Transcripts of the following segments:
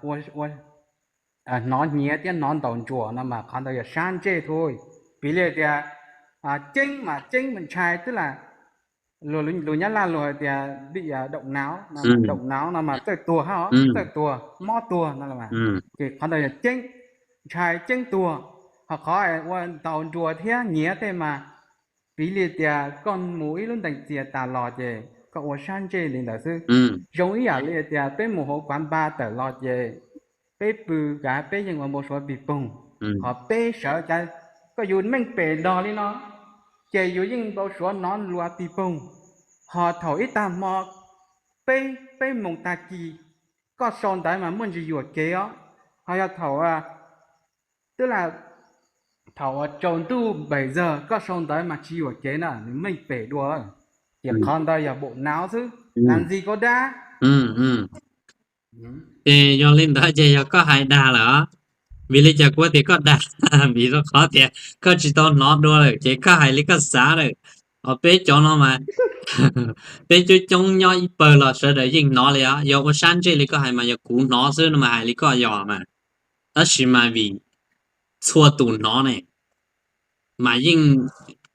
ua, hnov hnyiav thiab hnov ntaus nruas no mas qhov ntawd yog sab ntsej thaum. Piv li tias ceeb mas ceeb mas ntshai, twb lam lus Nyab Laj luag hais tias bị động não no, động não no mas txawj tuag hab, txawj tuag, mob tuag no. Ces qhov ntawd yog ceeb, ntshai ceeb tuag. Ho qhov ua ntaus nruas thiab hnyiav tej mas piv li tias koj mus ib lub ntees txias tas los ces koj ua sab ntsej li ntawd xwb. Zoo ib yam li tias peb mus hauv kav npa tawm los ces peb pw kav peb yeej ua npau suav pis poog. Ho peb sawv cas koj yus meej pem nrog li no ces yus yeej npau suav hnov luas pis poog. Ho thaum ib tag hmo peb, peb moos tag kis koj sau ntawv mas muaj ntsis yuam kev os. Ho yog thaum, twb lam, thaum uas tsaus ntuj npaum zag koj sau ntawv mas tsis yuam kev na, nws meej pem dua. Ces qhov ntawd yog bộ não xwb, làm gì có đáp. Ces yog li ntawd ces yog koj hais dag lawm os. Vim li cas kuv tias koj dag? Vim rau qhov tias koj tsis tau hnov dua lawm ces koj hais li koj xav lawm. Ho peb cov no mas, peb coob coob nyob ib pawg los sawv daws yeej hnov li os. Yog ua sab ntsej li koj hais mas yog kuv hnov xwb no mas hais li koj yog mas. Tab sis mas vim txhua tus hnov ne, mas yeej,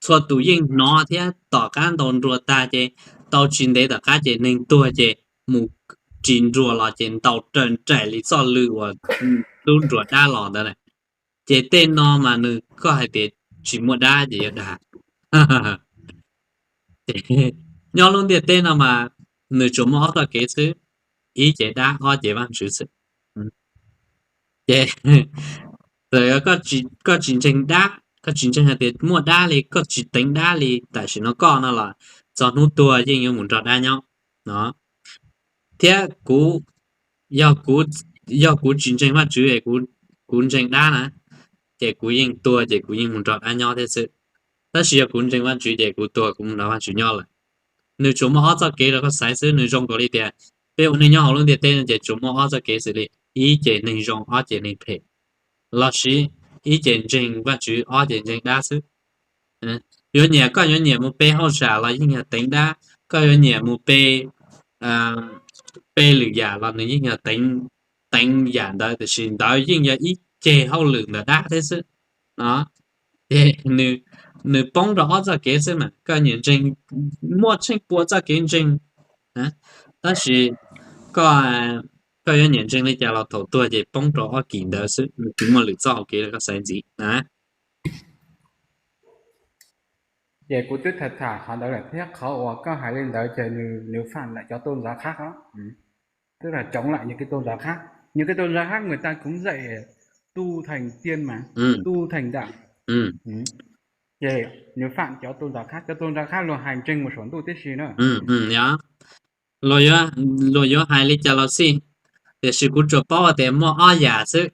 txhua tus yeej hnov thiab. Tom qab ntaus nruas tag ces tau tsis ntev tom qab ces neeg tuag ces mus ris nruas los ces ntaus raws nraim li txoj lw uas tub nruas dab los ntawd na. Ces tej no mas nws, koj hais tias tsis muaj dab ces yog dag. Nyob lub ntiaj teb no mas nws tsuas muaj ob txoj kev xwb, ib ces dab, ob ces Vajtswv xwb. Ces txawm koj tsis ntseeg dab, koj tsis ntseeg hais tias muaj dab li, koj tsis teev dab li tam sim no koj no los txog hnub tuag yeej yuav mus nrog dab nyob no. Thiab kuv, yog kuv, yog kuv tsis ntseeg Vajtswv es kuv ntseeg dab na, ces kuv yeej tuag ces kuv yeej mus nrog dab nyob thiab xwb. Tab sis yog kuv ntseeg Vajtswv ces kuv tuag kuv mus nrog Vajtswv nyob lawm. Nws tsuas muaj ob txoj kev rau koj xaiv xwb. Nws zoo nkaus li tias peb ua neej nyob hauv lub ntiaj teb no ces tsuas muaj ob txoj kev xws li ib ces neeg zoo, ob ces neeg phem. Los sis ib ces ntseeg Vajtswv, ob ces ntseeg dab xwb. Yuav nyiam, koj yuav nyiam mus pe hauj sam los yeej yog teev dab, koj yuav nyiam mus pe, pe lwm yam los nws yeej yog teev yam ntawd, tiam sis ntawd yeej yog ib ceg hauj lwm ntawm dab thiab xwb no. Ces nws poob rau ob txoj kev xwb mas, koj nyiam ntseeg, muaj tsheej pua txoj kev ntseeg, tab sis koj, koj yuav nyiam ntseeg li cas los thaum tuag ces poob rau ob kis ntawd xwb, nws tsis muaj lwm txoj hau kev rau koj xaiv ntxiv na. Ces kuv twb tham tham qhov ntawd lawm thiab, qhov uas koj hais li ntawd ces nws, nws phản lại cov tôn giáo khác os. Tức là chống lại những cái tôn giáo khác. Những cái tôn giáo khác người ta cũng dạy tu thành tiên mà, tu thành đạo. Ces nws phản cov tôn giáo khác, cov tôn giáo khác luag hais ntseeg mus saum ntuj tib si na. Luag yuav hais li cas los xij, tiam sis kuv tsuas paub tias muaj ob yam xwb.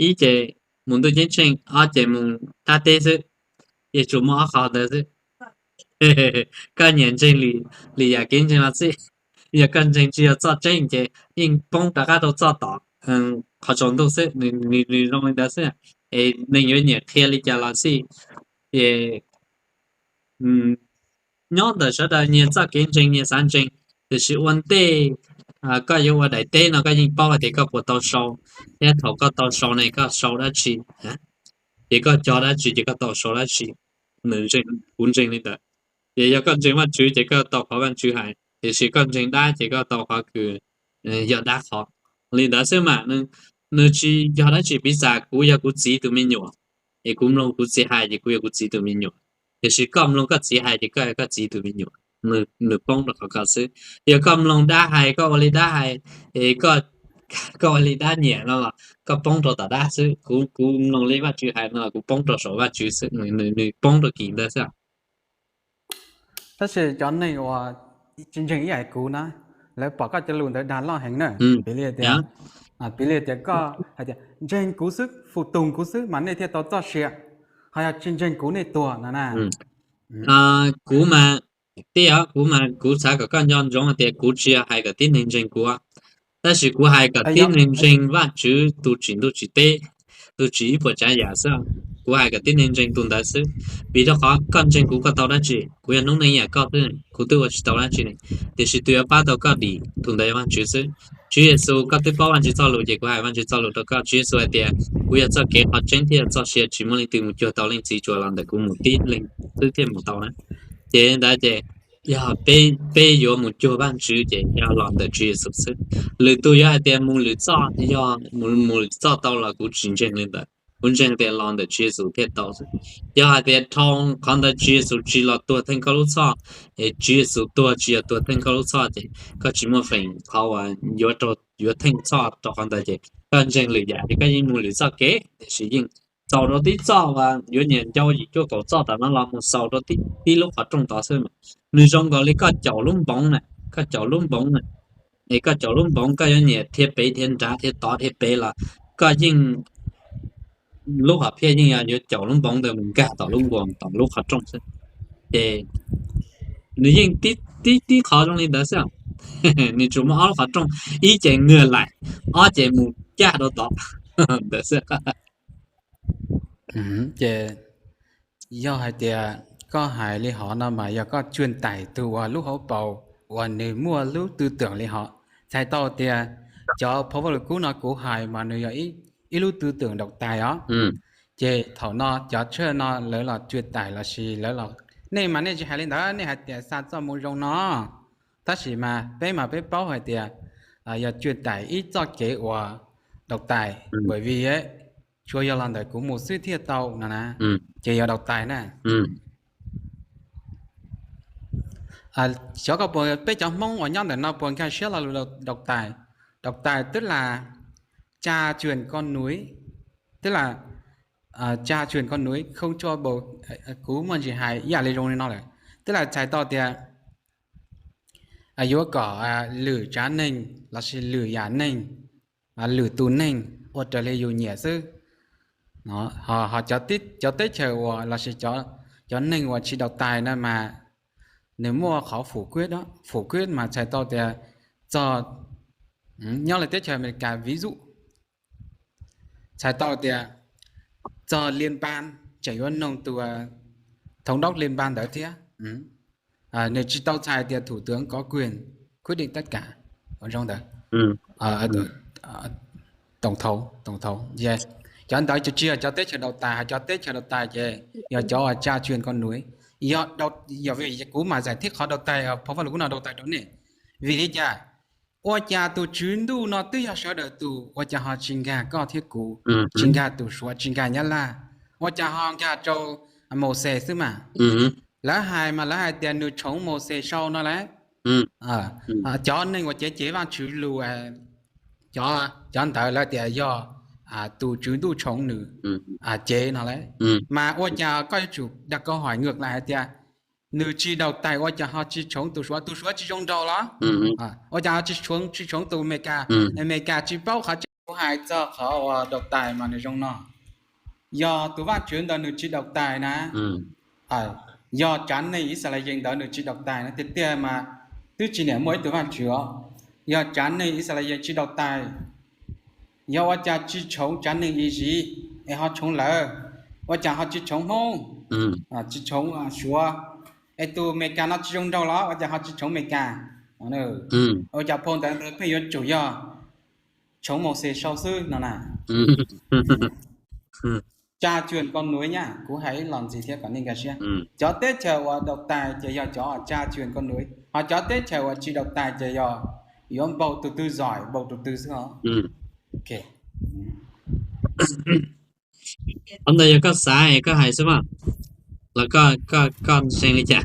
Ib ces mus ntuj ceeb tsheej, ob ces mus qab teb xwb. Ces tsuas muaj ob qho ntawd xwb. Koj nyiam ntseeg li yam kev ntseeg los xij, yog koj ntseeg tsis yog txoj tseeb ces yeej poob rov qab rau txoj tom qhov tsaus ntuj xwb. Nws zoo li ntawd xwb. Es neeg yuav nyiam qhia li cas los xij, ces nyob ntawm sawv daws nyias txoj kev ntseeg nyias xav ntseeg. Tiam sis ua ntej koj yuav ua daim teb no koj yeej paub hais tias koj puas tau sau, thiab thaum koj tau sau ne koj sau dab tsi, ces koj cog dab tsi ces koj tau sau dab tsi. Nws, kuv ntseeg li ntawd. Ces yog koj ntseeg Vajtswv ces koj tau qhov Vajtswv hais, tiam sis koj ntseeg dab ces koj tau qhov kws yog dab qhov. Li ntawd xwb mas, nws tsis yog dab tsi. Piv xam kuv yog kuv txiv tus me nyuam, es kuv mloog kuv txiv hais ces kuv yog kuv txiv tus me nyuam, tiam sis koj mloog koj txiv hais ces koj yog koj txiv tus me nyuam. Nws poob rau qhov koj xwb. Yog koj mloog dab hais koj ua li dab hais, es koj ua li dab nyiam no los koj poob rau tom dab xwb. Kuv, kuv mloog li Vajtswv hais no kuv poob rau saum Vajtswv xwb, nws poob rau kis ntawd xwb. Tab sis cov neeg uas tsis ntseeg ib yam kuv na, lawv pom koj cov lus ntawd dag loj heev na. Piv li tias, piv li tias koj hais tias ntseeg kuv xwb, phục tùng kuv xwb mas nej thiaj tau txoj sia, ho yog tsis ntseeg kuv nej tuag no na. Kuv mas, tij os, kuv mas kuv xav kom koj nco ntsoov hais tias kuv tsis yog hais kom tib neeg ntseeg kuv, tab sis kuv hais kom tib neeg ntseeg Vajtswv tus tsim ntuj tsim teb. tus tsim ib puas tsav yam xwb. Kuv hais kom tib neeg ntseeg tus ntawd xwb, vim rau qhov koj ntseeg kuv koj tau dab tsi? Kuv yog noob neej ib yam koj xwb, kuv twb ua tsis tau dab tsi li. Tiam sis tus yuav pab tau koj dim, tus ntawd yog Vajtswv xwb. Tswv Yexus, koj twb paub Vajtswv txoj lus ces kuv hais Vajtswv txoj lus rau koj. Tswv Yexus hais tias, kuv yog txoj kev, qhov tseeb thiab txoj sia, tsis muaj leej twg mus cuag tau Leej Txiv tsuas los ntawm kuv mus tib leeg xwb thiaj mus tau na. Ces ntawd ces yog peb yuav mus cuag Vajtswv ces yog los ntawm Tswv Yexus xwb. Lwm tus yuav hais tias mus lwm txoj, yog mus lwm txoj tau los kuv tsis ntseeg li ntawd. Kuv ntseeg tias los ntawm Tswv Yexus thiaj tau xwb. Yog hais tias dhau qhov ntawd Tswv Yexus tsis los tuag theej koj lub txhoj, es Tswv Yexus tuag tsis yog tuag theej koj lub txhoj ces koj tsis muaj feem qhov uas yuav, yuav theej txhoj rau qhov ntawd ces koj ntseeg lwm yam ces koj yeej mus lwm txoj kev, tiam sis yeej xaus rau tib txoj uas yuav nyiam ncau yim cuaj kaum txoj tom no los mus xaus rau tib lub qhov rooj tod xwb mas. Nws zoo nkaus li koj caum lub npoov na, koj caum lub npoov na, es koj caum lub npoov koj yuav nyiam dhia pem dhia nrad dhia tod dhia pem los koj yeej, lub hom phiaj yeej yog yuav caum lub npoov ntawd mus nkag tom lub nkuas tom lub qhov rooj xwb. Ces nws yeej tib, tib qhov zoo li ntawd xwb. Nws tsuas muaj ob lub qhov rooj, ib ces ngwg laim, ob ces mus caj rau tod ntawd xwb. Ces yog hais tias koj hais li hov no mas yog koj cuag tais tus uas lub hauv paus uas nws muaj lub tư tưởng li hov. Txhais tau tias cov phau Vaj Lug Kub no kuv hais mas nws yog ib lub tư tưởng độc tài os. Ces thaum no cov tshaj no lawv los cuag tais lossis lawv los, nej mas nej tsis hais li ntawd, nej hais tias xa txoj moo zoo no. Tab sis mas peb mas peb paub hais tias yog cuag tais ib txoj kev uas độc tài, bởi vì tsuas yog los ntawm kuv mus xwb thiaj tau no na, ces yog độc tài na. Xyov koj puas, peb cov Hmoob uas nyob ntawm no puas nkag siab lo lus độc tài. Độc tài tức là cha truyền con nối, tức là cha truyền con nối không cho bầu, kuv muaj ntsis hais ib yam li zoo li no lawm, tức là txhais tau tias yuav kom lwm tsav neeg lossis lwm yam neeg, lwm tus neeg ua raws li yus nyiam xwb. Ho cov teb chaws uas lossis cov neeg uas tsis độc tài na mas nws muaj qhov phủ quyết, phủ quyết mas txhais tau tias txog, nyob li teb chaws Amelikas ví dụ, txhais tau tias txog liên bang tseem yuav noog tus thống đốc liên bang ntawd thiab. Nws tsis tau txhais tias thủ tướng có quyền quyết định tất cả, zoo ntawd. Tổng thống, tổng thống, cov ntawd tsis yog cov teb chaws độc tài, ho cov teb chaws độc tài ces yog cov uas cha truyền con nối. Yog, yog vim kuv mam giải thích qhov độc tài, phau Vaj Lug Kub no độc tài rau nej. Vim li cas? Ua cas tus Tswv Ntuj no twb yog sawv daws tus, ua cas ho tsis nkag koj thiab kuv, tsis nkag tus Suav, tsis nkag Nyab Laj, ua cas ho nkag rau Mauxes xwb mas? Lawv hais mas lawv hais tias nws tshoov Mauxes sau no lawm. Cov neeg uas cev cev Vajtswv lus, cov ntawd lawv tias yog tus Tswv Ntuj tshoov nws cev no lawm. Mas ua cas koj yuav tsum đặt câu hỏi ngược lại hais tias nws tsis độc tài ua cas ho tsis tshoov tus Suav, tus Suav tsis zoo nraug los? Ua cas ho tsis tshoov, tsis tshoov tus Amelikas? Amelikas tsis paub qhov tseeb. Kuv hais txog qhov uas độc tài mas nws zoo no. Yog tus Vajtswv ntawd nws tsis độc tài na, yog tsav neeg Yixalayees ntawd nws tsis độc tài na, tiag tiag mas twb tsis niam muaj ib tug Vajtswv os. Yog tsav neeg Yixalayees tsis độc tài, yog ua cas tsis tshoov tsav neeg Iziv es ho tshoov lawv? Ua cas ho tsis tshoov Hmoob, tsis tshoov Suav? Es tus Amelikas no tsis zoo nraug los ua cas ho tsis tshoov Amelikas? Ua cas phau ntawd pheej yuav tsum yog tshoov Mauxes sau xwb no na? Cha truyền con nối nhá, kuv hais ib los ntxiv thiab kom nej nkag siab. Cov teb chaws uas độc tài ces yog cov cha truyền con nối, ho cov teb chaws uas tsis độc tài ces yog yuav bầu tus tư giỏi, bầu tus tư xwb os. Qhov ntawd yog koj xav es koj hais xwb mas, los koj ntseeg li cas?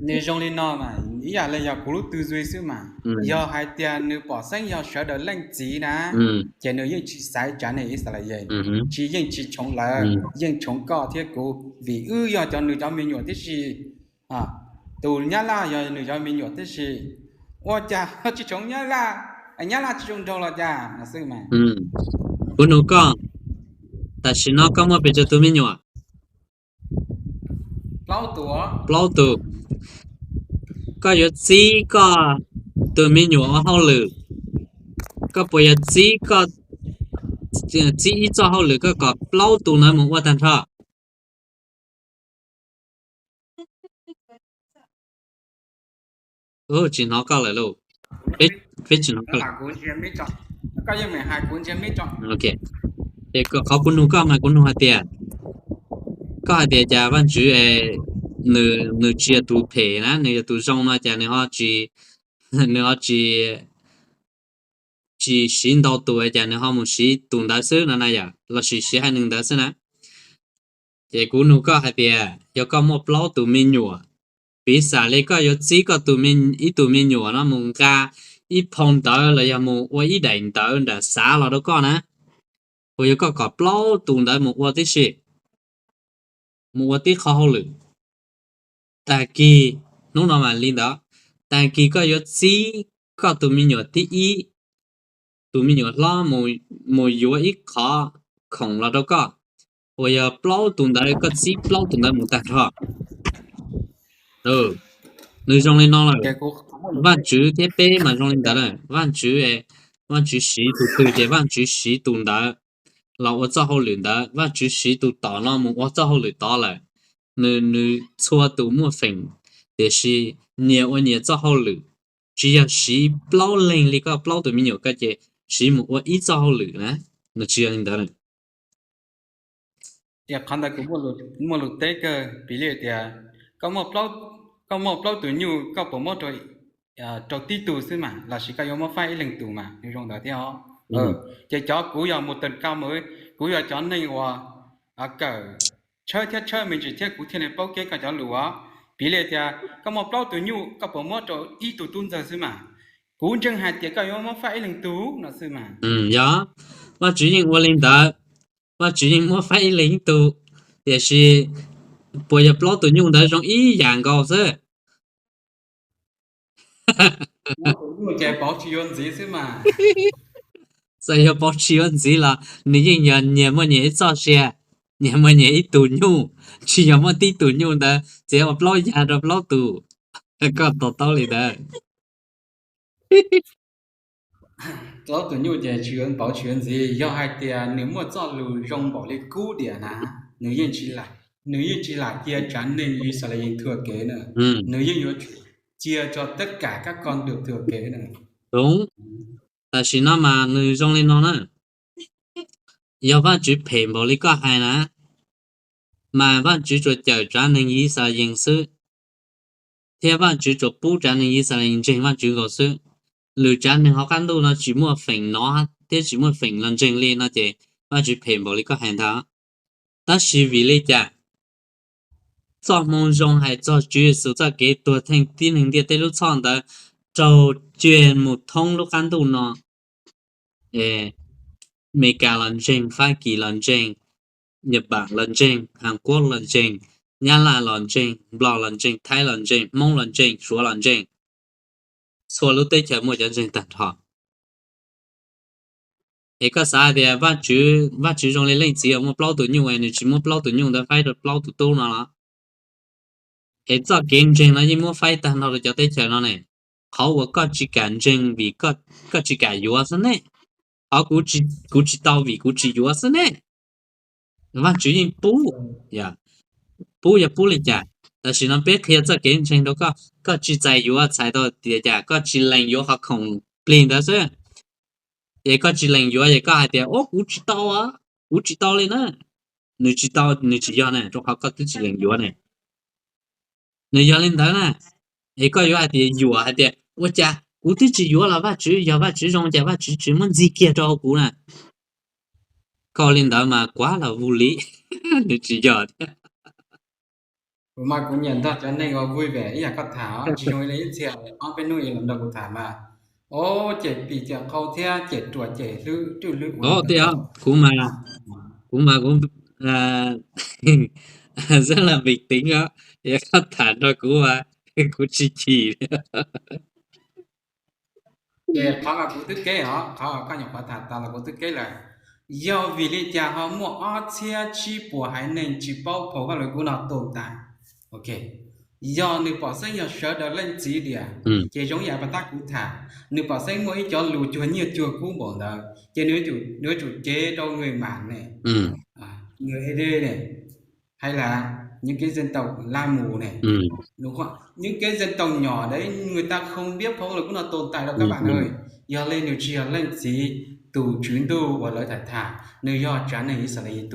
Nws zoo li no mas ib yam li yog kuv lub tư duy xwb mas. Yog hais tias nws pom xeeb yog sawv daws leej txiv na, ces nws yeej tsis xaiv tsav neeg Yixalayees, tsis, yeej tsis tshoov lawv, yeej tshoov koj thiab kuv vim wb yog cov, nws cov me nyuam tib si. Tus Nyab Laj yog nws cov me nyuam tib si. Ua cas tsis tshoov Nyab Laj? Nyab Laj tsis zoo nraug los cas no xwb mas. Kuv nug koj, tam sim no koj muaj pes tsawg tus me nyuam? Plaub tus. Koj yuav txib koj tus me nyuam ua hauj lwm, koj puas yuav txib koj txib ib txoj hauj lwm koj kom plaub tus ntawd mus ua tag nrho. Tsis hnov koj lawm lauj. Peb tsis hnov koj lawm. Ces qhov kuv nug koj mas kuv nug hais tias, koj hais tias cas Vaj Tswv nws tsis yog tus phem na, nws yog tus zoo no cas nws ho tsis, nws ho tsis, tsis siv ntau tus cas nws ho mus siv tus ntawd xwb no na yom, lossis siv haiv neeg ntawd xwb na. Ces kuv nug koj hais tias yog koj muaj plaub tus me nyuam, piv xam li koj yuav txib koj tus, ib tus me nyuam no mus nqa ib phau ntawv los yog mus ua ib daim ntawv nram xav los rau koj na, puas yog koj kom plaub tus ntawd mus ua tib si, mus ua tib qho hauj lwm? Tag kis, hnub no mas li ntawd, tag kis koj yuav txib koj tus me nyuam thib ib, tus me nyuam hlob mus yuav ib qho khoom los rau koj, uas yog plaub tus ntawd koj txib plaub tus ntawd mus tag nrho. Nws zoo li no lawm. Vaj Tswv thiab peb mas zoo li ntawd na. Vaj Tswv, Vaj Tswv siv tus twg ces Vaj Tswv siv tus ntawd los ua txoj hauj lwm ntawd. Vaj Tswv siv tus tom no mus ua txoj hauj lwm tod lawm. Nws, nws txhua tus muaj feem, tiam sis nyias ua nyias txoj hauj lwm. Tsis yog siv plaub leeg li koj plaub tus me nyuam koj ces siv mus ua ib txoj hauj lwm na. Nws tsis yog li ntawd na. Qhov ntawd kuv muaj lus teb kawg, piv li tias koj muaj plaub tus nyuj koj puas muab rau tib tug xwb mas, lossis koj yuav muab faib ib leeg tus mas nws zoo ntawd thiab os. Ces cov kuv yog mus tawm kau mus, kuv yog cov neeg uas kawm tshawb thiab tshawb me ntsis thiab kuv thiaj li paub keb koj cov lus os. Piv li tias koj muaj plaub tus nyuj koj puas muab rau ib tug tub ntxawg xwb mas, kuv ntseeg hais tias koj yuav muab faib ib leeg tug no xwb mas. Yog, Vaj Tswv yeej ua li ntawd, Vaj Tswv yeej muab faib ib leeg ib tug, tiam sis puas yog plaub tus nyuj ntawd zoo ib yam nkaus xwb? Ces paub tsis yuav ntxiv xwb mas. Txawm yog paub tsis yuav ntxiv los nws yeej yog nyias muaj nyias ib txoj sia, nyias muaj nyias ib tug nyuj, tsis yog muaj tib tug nyuj ntawd txiav ua plaub yag rau plaub tus. Koj to taub li ntawd. Plaub tus nyuj ces tsis yuav paub tsis yuav ntxiv. Yog hais tias nws muaj txoj lus zoo npaum li kub diam na, nws yeej tsis lam, nws yeej tsis lam cia tsav neeg Yixalayees thuam kev na. Nws yeej yuav tsum cia cho tab kam kab koj nrug thuam kev na. Tam sim no mas nws zoo li no na. Yog Vaj Tswv phem npaum li koj hais na, mas Vaj Tswv tsuas cawm tsav neeg Yixalayees xwb, thiab Vaj Tswv tsuas pub tsav neeg Yixalayees ntseeg Vaj Tswv nkaus xwb. Lwm tsav neeg hauv qab ntuj no tsis muaj feem hnov thiab tsis muaj feem los ntseeg li no ces Vaj Tswv phem npaum li koj hais ntag. Tab sis vim li cas txoj moo zoo hais txog Tswv Yexus txoj kev tuag theej tib neeg ntiaj teb lub txhoj ntawd raug ceg mus thoob lub qab ntuj no? Amelikas los ntseeg, Fab Kis los ntseeg, Nyaj Paam los ntseeg, Has Kuab los ntseeg, Nyab Laj los ntseeg, Nplog los ntseeg, Thaib los ntseeg, Hmoob los ntseeg, Suav los ntseeg. Txhua lub teb chaws muaj cov ntseeg tag nrho. Es koj xav hais tias Vaj Tswv, Vaj Tswv zoo li leej txiv uas muaj plaub tus nyuj es nws tsis muab plaub tus nyuj ntawd faib rau plaub tus tub no los? Es txoj kev ntseeg no yeej muab faib tag nrho rau cov teb chaws no ne. Qhov uas koj tsis kam ntseeg vim koj tsis kam yuav xwb ne. Qhov kuv tsis tau vim kuv tsis yuav xwb ne. Vaj Tswv yeej pub, pub yog pub li cas? Tam sim no peb qhia txoj kev ntseeg rau koj, koj tsis txais yuav txhais tau tias cas koj tsis lees yuav qhov khoom plig ntawd xwb. Ces koj tsis lees yuav ces koj hais tias, Ub, kuv tsis tau, kuv tsis tau li na. Nws tsis tau, nws tsis yog na, rau qhov koj twb tsis lees yuav ne. Nws yog li ntawd na, es koj yuav hais tias yuam hais tias ua cas kuv twb tsis yuav los Vaj Tswv, yog Vaj Tswv zoo cas Vaj Tswv tsis muab ntxig kiag rau hauv kuv na. Koj li ntawd mas kuav los vus li, nws tsis yog thiab. Kuv mas kuv nyiam nrog cov neeg uas vui vẻ ib yam koj tham, tsis zoo li ib txhia ob peb hnub los nrog kuv tham mas, o, cem pim cem qau thiab cem ruam cem hlwb rwj hlwb ua. Kuv mas, kuv mas kuv rất là bình tĩnh, yog koj tham nrog kuv mas kuv tsis chim. Ces qhov mas kuv twb keb os, qhov koj nyuam qhuav tham tas los kuv twb keb lawm. Yog vim li cas ho muaj ob txhiab tsib puas haiv neeg tsis paub phau Vajluskub no tồn tại? Ok, Yog nws pom xeeb yog sawv daws leej txiv tiag, ces zoo yam pas tab kuv tham, nws pom xeeb muaj ib cov lus cuag nyiaj cuag kub npaum ntawd ces nws yuav tsum cev rau nws mam ne. Nws ede ne, hay là những cái dân tộc la mù này, những cái dân tộc nhỏ đấy người ta không biết pháp luật của nó tồn tại đâu các bạn ơi. Yog li nws tsis yog leej txiv, tus tswv ntuj uas lawv tham tham nws yog tsav neeg Yixalayees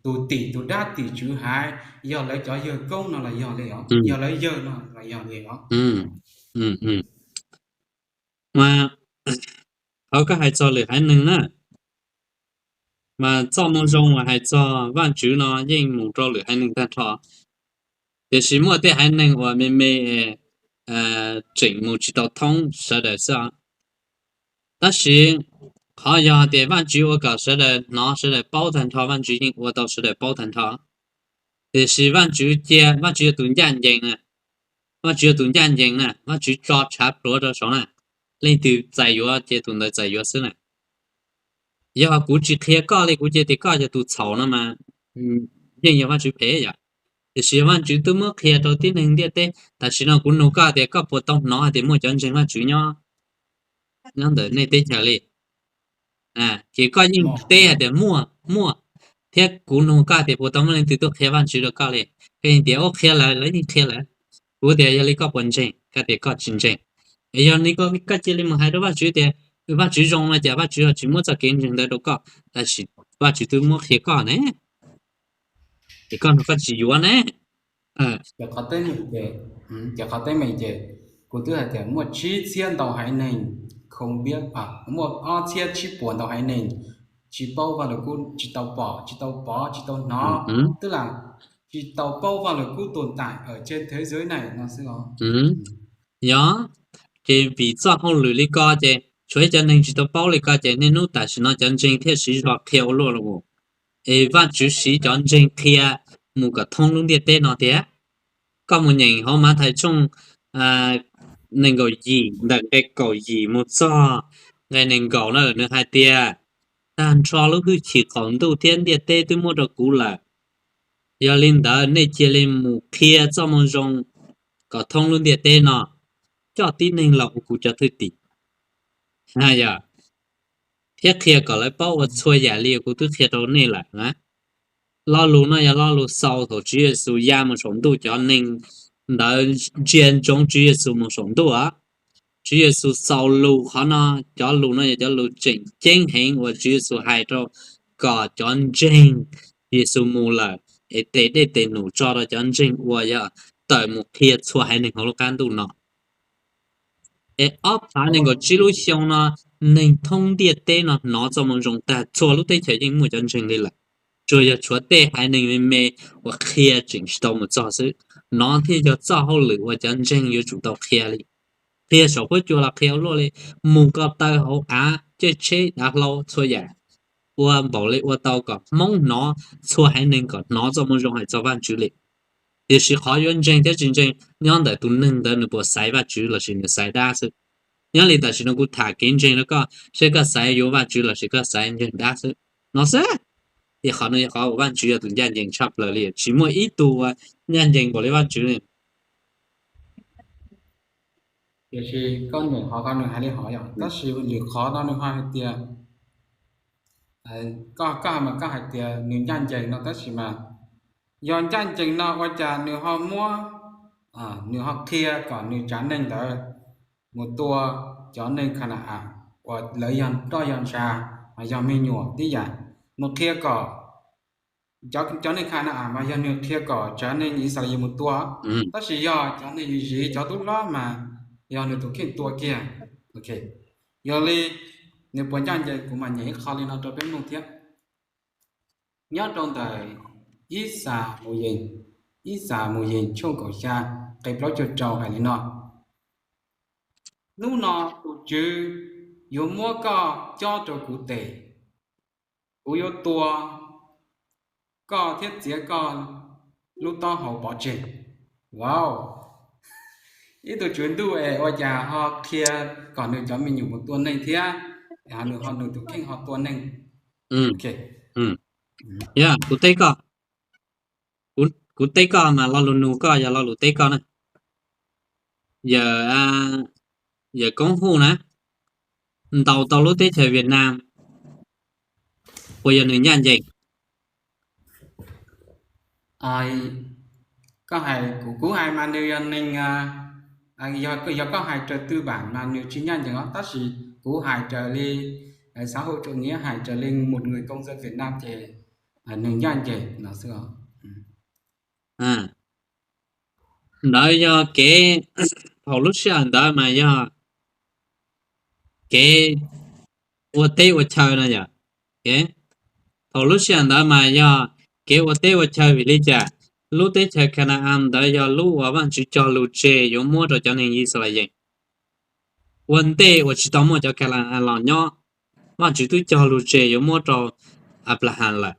tus tim tus dab tim tswv haiv, yog lawv cov yawg koob no los yog li os, yog lawv yawg no los yog li os. Mas qhov koj hais txog lwm haiv neeg na, mas txoj moo zoo uas hais txog Vajtswv no yeej mus rau lwm haiv neeg tag nrho, tiam sis muaj tej haiv neeg uas me me tseem mus tsis tau thoob sawv daws xwb. Tab sis qhov yog hais tias Vajtswv ua kom sawv daws hnov sawv daws paub tag nrho, Vajtswv yeej ua tau sawv daws paub tag nrho. Tiam sis Vajtswv cia, Vajtswv yog tus ncaj ncees na, Vajtswv yog tus ncaj ncees na, Vajtswv tso tshav pluav rau saud na, leej twg txais yuav ces tus ntawd txais yuav xwb na. Yog kuv tsis qhia koj li, kuv cia tias koj yog tus txhaum no mas yeej yog Vajtswv phem yom. Tiam sis Vajtswv twb muab qhia rau tib neeg ntiaj teb, tam sim no kuv nug koj tias koj puas tau hnov hais tias muaj cov ntseeg Vajtswv nyob, nyob ntawm nej teb chaws li? Ces koj yeej teb hais tias muaj, muaj. Thiab kuv nug koj tias puas tau muaj leej twg tuaj qhia Vajtswv rau koj li? Koj yeej tias ub qhia lawm, lawv yeej qhia lawm. Kuv tias yog li koj puas ntseeg? Koj tias koj tsis ntseeg. Es yog li koj cia li mus hais rau Vajtswv tias Vajtswv zoo no ces Vajtswv tsis muab txoj kev ntseeg ntawd rau koj, tab sis Vajtswv twb muab qhia koj ne, es koj no koj tsis yuav ne. Ces qhov teeb meem ces kuv twb hais tias muaj tsib txhiab ntau haiv neeg không biết, muaj ob txhiab tsib puas ntau haiv neeg tsis paub Vaj Lwm Kub, tsis tau pom, tsis tau pov, tsis tau hnov, tức là tsis tau paub Vaj Lwm Kub tồn tại ở trên thế giới này no xwb os. Yog, ces vim txoj hauj lwm li ko ces tshuav ib cov neeg tsis tau paub li ko ces niaj hnub tam sim no cov ntseeg thiaj siv zog qhia ua luaj los. Es Vajtswv siv cov ntseeg qhia mus kom thoob lub ntiaj teb no tiag. Koj mus nyeem hauv Mathais tshooj nees nkaum yim ntawm nqe kaum yim mus txog nqe nees nkaum na, nws hais tias, tag nrho lub hwj chim qaum ntuj thiab ntiaj teb twb muab rau kuv lawm. Yog li ntawd nej cia li mus qhia txoj moo zoo kom thoob lub ntiaj teb no, coj tib neeg los ua kuv cov thwj tim, yog, thiab qhia kom lawv paub ua txhua yam li uas kuv twb qhia rau nej lawm na. Lo lus no yog lo lus xaus thaum Tswv Yexus ya mus saum ntuj, cov neeg ntawd ntsia ntsoov Tswv Yexus mus saum ntuj os. Tswv Yexus xaus lus qhov no, cov lus no yog cov lus tseem ceeb heev uas Tswv Yexus hais rau kom cov ntseeg Yexus mus lawm es tes dej tes num tso rau cov ntseeg uas yog tawm mus qhia txhua haiv neeg hauv lub qab ntuj no. Es ob phav nees nkaum tsib lub xyoo no, neeg thoob ntiaj teb no hnov txoj moo zoo tag txhua lub teb chaws yeej muaj cov ntseeg li lawm. Tsuas yog tshuav tej haiv neeg me me uas qhia tseem tsis tau mus txog xwb. No thiaj yog txoj hauj lwm uas cov ntseeg yuav tsum tau qhia li. Qhia saum huab cua los qhia ua luaj li, mus ko taw hauv av, caij tsheb dav hlau txhua yam, ua npaum li ua tau kom Hmoob hnov, txhua haiv neeg kom hnov txoj moo zoo hais txog Vajtswv li. Tiam sis qhov yuav ntseeg thiab tsis ntseeg nyob ntawm tus neeg ntawd nws puas xaiv Vajtswv lossis nws xaiv dab xwb. Nyob li tam sim no kuv tham kev ntseeg rau koj, seb koj xaiv yuav Vajtswv lossis koj xaiv ntseeg dab xwb no xwb. Ces qhov no yog qhov uas Vajtswv yog tus ncaj ncees tshaj plaws li, tsis muaj ib tug uas ncaj ncees npaum li Vajtswv li. Tiam sis koj nyeem qhov ko nws hais li hov yom, tab sis lwm qhov no nws ho hais tias, koj, koj mas koj hais tias nws ncaj ncees no tab sis mas yog ncaj ncees no ua cas nws ho muab, nws ho qhia kom nws tsav neeg ntawd mus tua cov neeg Khana-as uas lawv yog roj yog ntsa, mas yog me nyuam tib yam, mus qhia kom cov, cov neeg Khana-as mas yog nws qhia kom tsav neeg Yixalayees mus tua, tab sis yog cov neeg Iziv cov tub hlob mas yog nws tus kheej tua kiag. Yog li nws puas ncaj ncees, kuv mam nyeem ib qho li no rau peb mloog thiab. Nyob rau ntawm Ib Xamuyees, Ib Xamuyees tshooj kaum xya, nqe plaub caug rau hais li no: Hnub no tus Tswv yuav muab koj cob rau kuv tes, kuv yuav tua koj thiab txiav koj lub taub hau pov tseg. Wow, ib tug tswv ntuj es ua cas ho qhia kom nws cov me nyuam mus tua neeg thiab, nws ho nws tus kheej ho tua neeg. Yog kuv teb koj, kuv teb koj mas lo lus nug koj yog lo lus teb koj na. yawm, yawm Koob Huj na, ntaus tau lub teb chaws Vietnam, puas yog nws ncaj ncees? Koj hais, kuv, kuv hais mas nws yog neeg, yog, yog koj hais raws tư bản mas nws tsis ncaj ncees os, tab sis kuv hais raws li xã hội chủ nghĩa, hais raws li một người công dân Việt Nam ces nws ncaj ncees no xwb os. Ntawd yog kev, thaum lub sij hawm ntawd mas yog kev ua teb ua chaw no yom. Thaum lub sij hawm ntawd mas yog kev ua teb ua chaw vim li cas? Lub teb chaws Ka na-as ntawd yog lub uas Vajtswv cog lus tseg yuav muab rau cov neeg Yixalayees. Ua ntej uas tsis tau muaj cov Ka na-as los nyob, Vajtswv twb cog lus tseg yuav muab rau Anplahas lawm.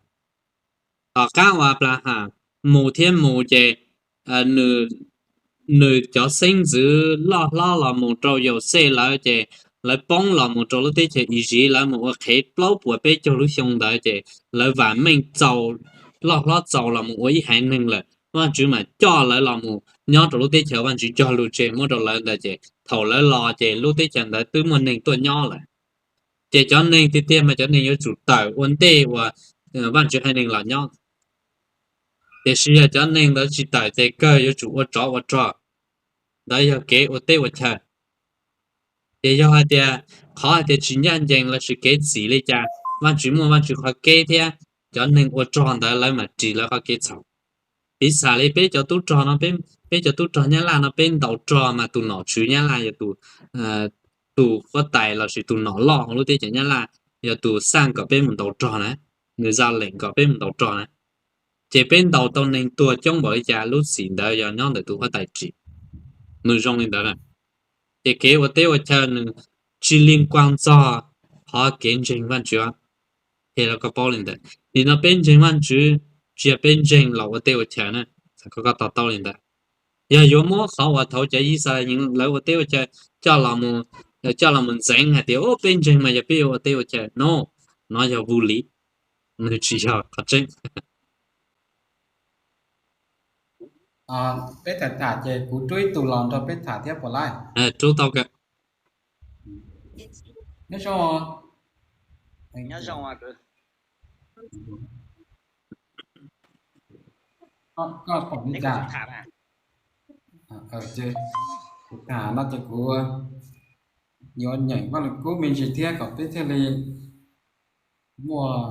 Tom qab uas Anplahas mus thiab mus ces nws cov xeeb ntxwv loj hlob los mus rau Yauxej lawv ces lawv poob los mus rau lub teb chaws Iziv, lawv mus ua qhev plaub puas peb caug lub xyoo ntawd ces lawv vam meej txaus, loj hlob txaus los mus ua ib haiv neeg lawm. Vajtswv mas coj lawv los mus nyob rau lub teb chaws Vajtswv cog lus tseg muab rau lawv ntawd ces thaum lawv los ces lub teb chaws ntawd twb muaj neeg tuaj nyob lawm. Ces cov neeg tiag tiag mas cov neeg yuav tsum tawm ua ntej uas Vajtswv haiv neeg los nyob. Tiam sis yog cov neeg ntawd tsis tawm ces kawg yuav tsum ua tsov ua rog. Ntawd yog kev ua teb ua chaw. Ces yog hais tias qhov hais tias tsis ncaj ncees lossis kev txim li cas, Vajtswv muaj Vajtswv qhov kev thiab cov neeg ua rog ntawd lawv mam ris lawv qhov kev txhaum. Piv xam li peb cov tub rog no, peb cov tub rog Nyab Laj no peb ntaus rog mas tus nom tswv Nyab Laj yog tus, tus huab tais lossis tus nom loj hauv lub teb chaws Nyab Laj, yog tus xaj kom peb mus ntaus rog na, nws za leem kom peb mus ntaus rog na. Ces peb ntaus tau neeg tuag coob npaum li cas lub txim ntawd yog nyob ntawm tus huab tais ris. Nws zoo li ntawd na. Ces kev ua teb ua chaw nws tsis li nkuaj txog qhov kev ntseeg Vajtswv. Ces los koj paub li ntawd, nim no peb ntseeg Vajtswv tsis yog peb ntseeg los ua teb ua chaw na. Koj to taub li ntawd. Yog yuav muab qhov uas thaum cov Yixalayees lawv ua teb ua chaw coj los mus, coj los mus ntxeev hais tias peb ntseeg mas yog peb yuav ua teb ua chaw no, no yog vô lý, nws tsis yog qhov tseeb. Peb tham tham ces kuv rub ib tug los nrog peb tham thiab puas laij? Rub tau. Nyob zoo. Koj pom li cas? Kuv tham no ces kuv yuav nyeem Vaj Lus Kub me ntsis thiab kom peb thiaj li muaj,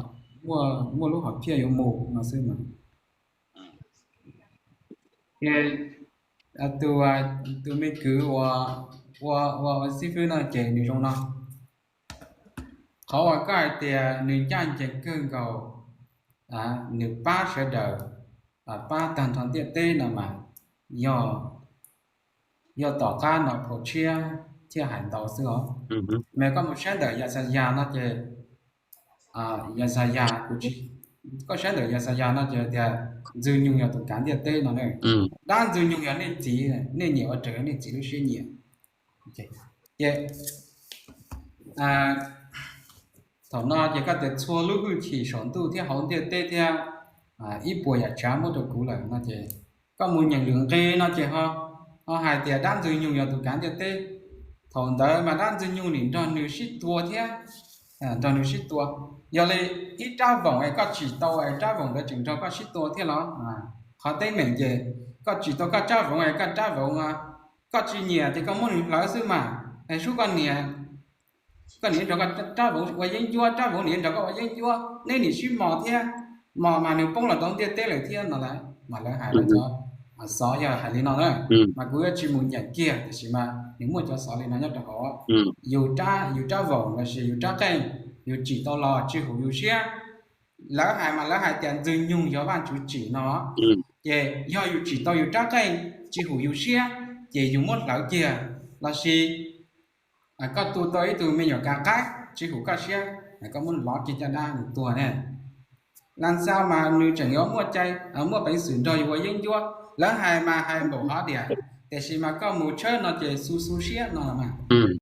muaj lub hom phiaj yuav mus no xwb mas. Ces tus, tus me kwv uas ua, ua xib fwb no ces nws zoo no. Qhov uas koj hais tias nws ncaj ncees kawg nkaus, nws pab sawv daws, pab tag nrho ntiaj teb no mas yog, yog tom qab no Phau Tshiab thiaj hais ntau xwb os. Mas koj mus saib ntawm Yaxayas no ces, Yaxayas, kuv tsis, koj saib ntawm Yaxayas no ces tias Ntxwg Nyoog yog tus kav ntiaj teb no ne. Dab Ntxwg Nyoog yog nej txiv, nej nyiam ua raws nej txiv lub siab nyiam. Ces thaum no ces koj tias txhua lub hwj chim saum ntuj thiab hauv ntiaj teb thiab ib puas yam tsav muab rau kuv lawm no ces koj mus nyeem lwm nqe no ces ho, ho hais tias dab Ntxwg Nyoog yog tus kav ntiaj teb. Thaum ntawd mas dab Ntxwg Nyoog nim nrog nws sib tua thiab, nrog nws sib tua. Yog li ib rab voom es koj tsim tau es rab voom ntawd tseem nrog koj sib tua thiab los? Qhov teeb meem ces koj tsim tau koj rab voom es koj rab voom, koj tsis nyiam ces koj muab nws hlawv xwb mas. Es sub koj niam, koj niam nrog koj rab voom ua yeeb ncuab, rab voom niam nrog koj ua yeeb ncuab, neb nim sib mos thiab, mos mas nws poob los rau ntiaj teb lawm thiab no lawm. Mas lawv hais lawv cov xov yog hais li no na, mas kuv yuav tsis mus nyeem kiag tiam sis mas nws muaj cov xov li no nyob rau hauv. Yus rab, yus rab voom lossis yus rab qeej, yus tsim tau los tsis hum yus siab. Lawv hais mas lawv hais tias Ntxwg Nyoog yog Vajtswv tsim no, ces yog yus tsim tau yus rab qeej tsis hum yus siab ces yus muab hlawv kiag, lossis koj tu tau ib tug me nyuam kav qaib tsis hum koj siab, koj muab lov kiag caj dab nws tuag ne. Lam Xaus mas nws tseem yuav muaj cai, muaj peev xwm nrog yus ua yeeb ncuab. Lawv hais mas hais npaum hov diam, tiam sis mas koj mus tshawb no ces xu xu siab no los mas.